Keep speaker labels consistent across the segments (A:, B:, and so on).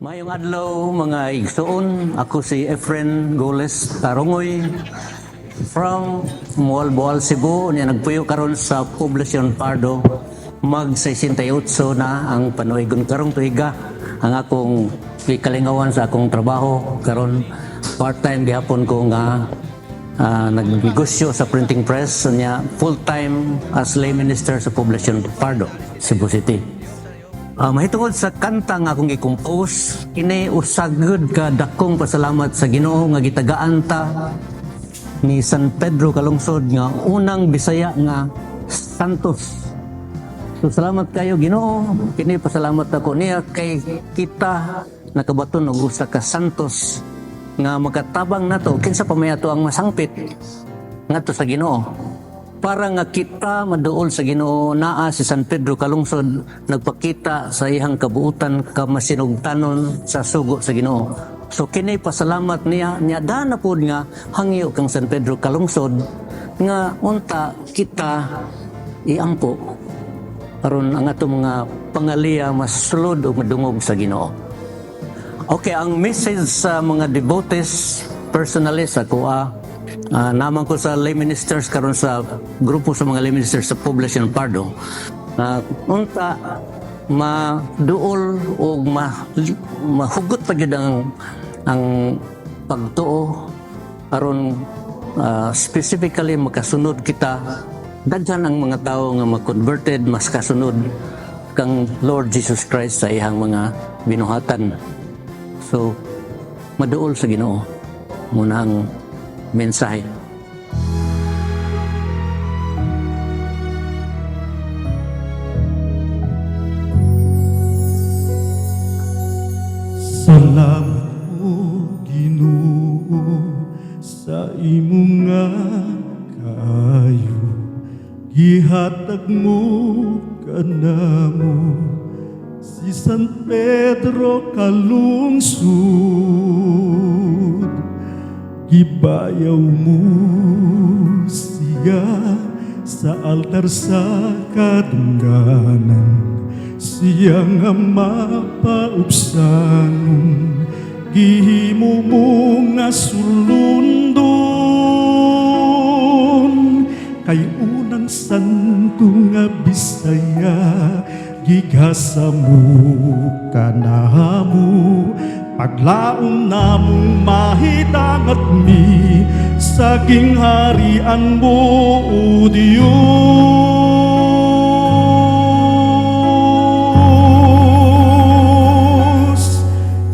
A: Mayong adlaw, mga igsoon, ako si Efren Goles Tarongoy from Moalboal, Cebu, niya nagpuyo karon sa Poblacion Pardo. Mag 68 na ang panuigon karong tuiga. Ang akong gikalingawan sa akong trabaho karon, part-time gihapon ko nga nagnegosyo sa printing press, niya full-time as lay minister sa Poblacion Pardo, Cebu City. Mahitungod sa kanta nga akong gi-compose, kini usa gud ka dakong pasalamat sa Ginoo nga gitagaan ta ni San Pedro Calungsod nga unang Bisaya nga santos. So salamat kayo, Ginoo, kini pasalamat ako niya kay kita nakabaton og usa ka santos nga makatabang nato kinsa pa may ato ang masangpit ngadto sa Ginoo. Para nga kita maduol sa Ginoo, naa si San Pedro Calungsod nagpakita sa iyang kabuutan ka masinugtanon sa sugo sa Ginoo. So kini pasalamat niya, niya dana pod nga hangyo kang San Pedro Calungsod nga unta kita iampo aron ang atong mga pangaliya mas sulod ug madungog sa Ginoo. Okay, ang message sa mga devotees personally sa kuha, naman ko sa lay ministers karon sa grupo sa mga lay ministers sa Poblacion Pardo, unta maduol o mahugot pa gyud ang pagtuo aron specifically makasunod kita, daghan ang mga tao nga ma-converted, mas kasunod kang Lord Jesus Christ sa iyang mga binuhatan. So maduol sa Ginoo muna ang mensahe.
B: Salamat o Ginoo sa imong nga kaayo. Gihatag mo kanamo si San Pedro Kalungsod. Gibayaw mo siya sa altar sa kadungganan. Siya nga mapaupsanon, gihimo mo nga sulundon. Kay unang santo nga Bisaya, gigasa mo kanamo. Paglaom namong mahidangat mi sa gingharian mo, O Diyos.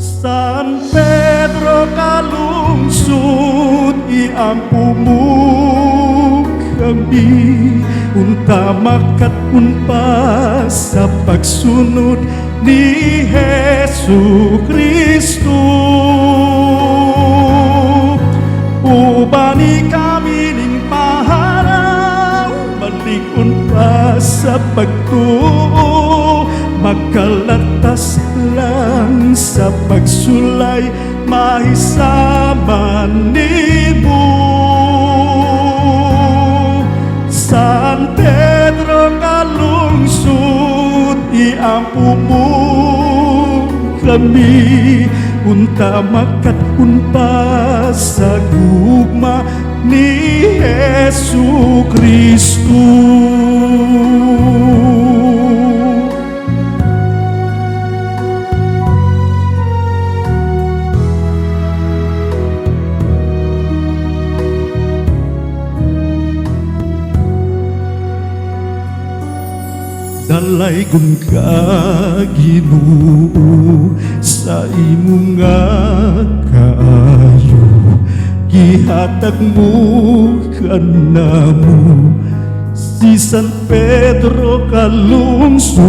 B: San Pedro Kalungsod, iampo mo kami unta makat-on pa sa pagsunod ni Hesu Kristo. Ubani kami ning paharaw, malig-on pa sa pagtuo, magkalatas lang sa pagsulay, mahisama nimo. San Pedro Kalungsod, iampo mo kami unta makat-on pa sa gugma ni Hesu Kristo. Dalaygon ka, Ginoo, sa imong nga kaayo. Gihatag mo kanamo si San Pedro Kalungsod.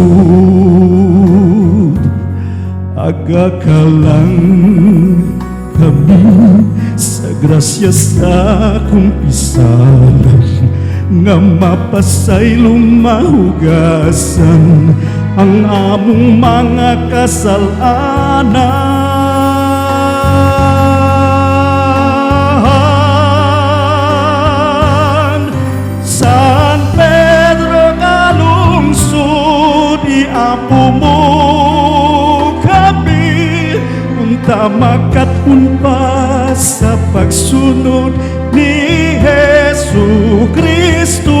B: Aga ka lang kami sa grasya sa kumpisalan nga mapasaylong mahugasan ang among mga kasalanan. San Pedro Kalungsod, iampo mo kami. Unta makat-on pa sa pagsunod ni Hesu Kristo.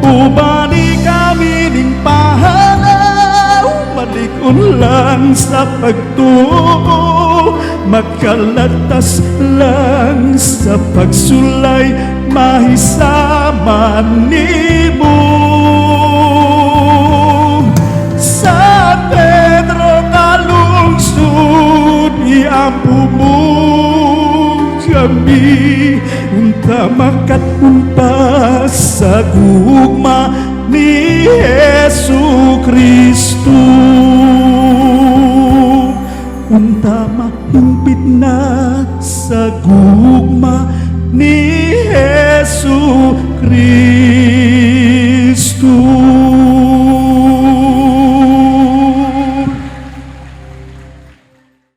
B: Ubani kami ning pahalaw, malig-on lang sa pagtuo, makalatas lang sa pagsulay, mahisama nimo. San Pedro nga lungsod, iampo mo kami, unta makat-on pa sa gugma ni Hesu Kristo.